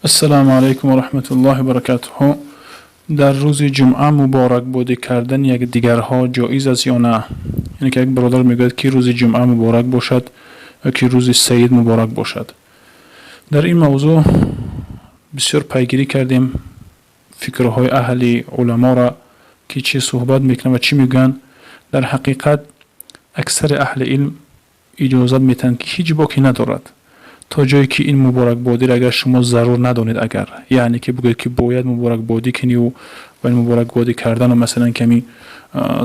Ассалому алайкум ва раҳматуллоҳи ва баракатуҳу. Дар рӯзи ҷумъа муборакбодӣ кардани якдигарҳо ҷоиз аст ё на? Яъне ки як бародар мегӯяд, ки рӯзи ҷумъа муборак бошад ё ки рӯзи саид муборак бошад. Дар ин мавзӯъ бисёр пайгирӣ кардем фикрҳои аҳли уламоро, ки чӣ суҳбат мекунанд ва чӣ мегӯянд. Дар ҳақиқат аксари аҳли илм иҷозат метиҳанд, ки ҳеҷ боке надорад, то ҷое ки ин муборакбодиро агар шумо зарур надонед, агар яъне ки бигӯед, ки бояд муборакбодӣ куниву ва ин муборакбодӣ кардану масалан ками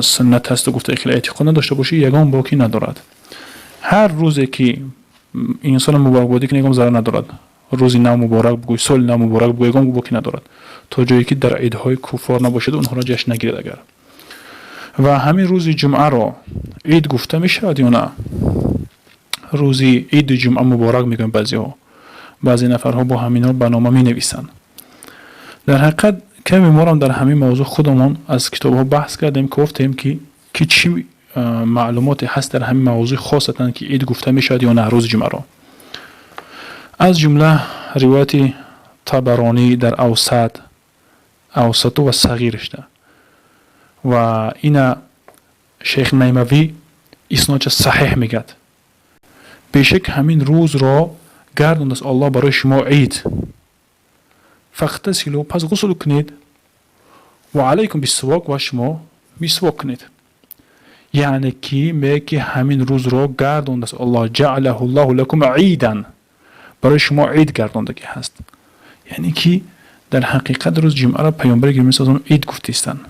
суннат ҳасту гуфта хеле эътиқод надошта бошӣ, ягон боки надорад. Ҳар рӯзе ки инсона муборакбодӣ кунад, ягон зарар надорад. Рӯзи нав муборак бигӯй, соли нав муборак бигӯй, ягон боки надорад, то ҷое ки дар идҳои куффор набошад, онҳоро ҷашн нагиред. Агар ва ҳамин рӯзи ҷумъаро ид гуфта мешавад ё на, рӯзи иди ҷумъа муборак мегӯянд баъзеҳо, баъзе нафарҳо бо ҳаминҳо ба нома менависанд. Дар ҳақиқат каме морам дар ҳамин мавзӯъ худамон аз китобҳо баҳс кардем, гуфтем, ки чӣ маълумоте ҳаст дар ҳамин мавзӯъ, хосатан ки ид гуфта мешавад ё на рӯзи ҷумъаро. Аз ҷумла ривояти Табаронӣ дар Авсат, Авсату ва Сағирашда, ва ина Шейх Наймавӣ иснодша саҳеҳ мегӯяд: бешак ҳамин рӯзро гардондааст Аллоҳ барои шумо ид. فاغتسلوا, пас ғусл кунед, ва алайкум биссивок, ва шумо мисвок кунед. Яъне ки мегӯяд, ки ҳамин рӯзро гардондааст Аллоҳ, جعله الله لكم عيدا, барои шумо ид гардондагӣ ҳаст. Яъне ки дар ҳақиқат рӯзи ҷумъаро паёмбари гиромӣ саллаллоҳу ид гуфтистанд.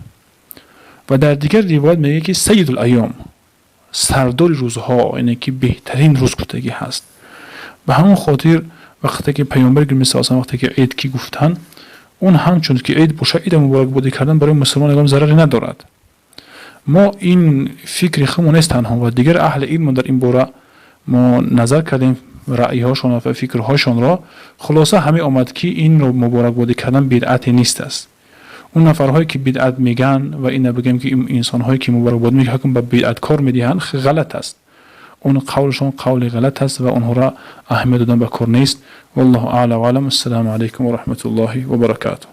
Ва дар дигар ривоят мегӯяд, ки سيد الأيام, сардори рӯзҳо, яъне ки беҳтарин рӯз гуфтагӣ ҳаст. Ба ҳамон хотир вақте ки паёмбари гиромӣ саллаллоҳу вақте ки ид ки гуфтанд, он ҳамчун ки ид бошад, ида муборакбодӣ кардан барои мусулмон ягон зараре надорад. Мо ин фикри худмон нест танҳо, ва дигар аҳли илм дар ин бора мо назар кардем раъйҳошон ва фикрҳошонро, хулоса ҳамин омад, ки инро муборакбодӣ кардан бидъате нест аст. Он нафарҳое ки бидъат мегӯянд ва ина бигӯем, ки инсонҳое ки муборакбодӣ мекунанд, ҳукм ба бидъаткор медиҳанд, ғалат аст. Он қавлшон қавли ғалат аст ва онҳоро аҳамият додан ба кор нест. والله أعلى وأعلم. السلام عليكم ورحمة الله وبركاته.